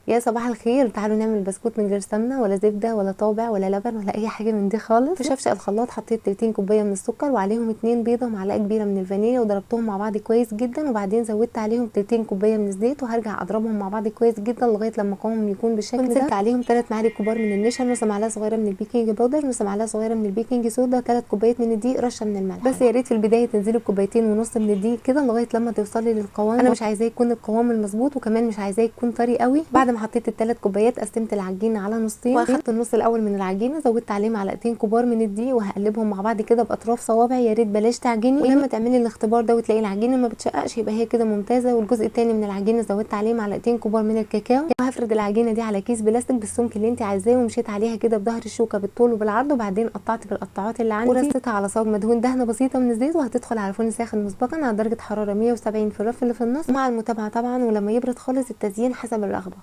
يا صباح الخير. تعالوا نعمل بسكوت من غير سمنه ولا زبدة ولا طابع ولا لبن ولا اي حاجة من دي خالص. في شفشق الخلاط حطيت 30 كوباية من السكر وعليهم 2 بيضة ومعلقة كبيرة من الفانيليا وضربتهم مع بعض كويس جدا، وبعدين زودت عليهم 30 كوباية من الزيت وهرجع اضربهم مع بعض كويس جدا لغاية لما قوامهم يكون بالشكل ده. نزلت عليهم 3 معالق كبار من النشا، نص معلقه صغيرة من ال baking powder، نص معلقه صغيرة من ال baking soda، 3 كوبايات من الدقيق، رشه من الملح. بس يا ريت في البداية تنزلي بكوبايتين ونص من الدقيق كده لغاية لما توصلي للقوام. انا مش عايزاه يكون القوام المظبوط وكمان مش عايزاه يكون طري قوي. بعد ما حطيت ال3 كوبايات قسمت العجينة على نصين، واخدت النص الاول من العجينة زودت عليه معلقتين كبار من الدقيق وهقلبهم مع بعض كده باطراف صوابعي. يا ريت بلاش تعجني، ولما تعملي الاختبار ده وتلاقي العجينة ما بتشققش يبقى هي كده ممتازة. والجزء الثاني من العجينة زودت عليه معلقتين كبار من الكاكاو، وهفرد العجينة دي على كيس بلاستيك بالسمك اللي انت عايزاه، ومشيت عليها كده بظهر الشوكة بالطول وبالعرض، وبعدين قطعت بالقطاعات اللي عندي ورصيتها على صاج مدهون دهنه بسيطة من الزيت، وهتدخل على فرن ساخن مسبقا على درجه حرارة 170 في الرف اللي في النص مع المتابعة طبعا، ولما يبرد خالص التزيين حسب الرغبة.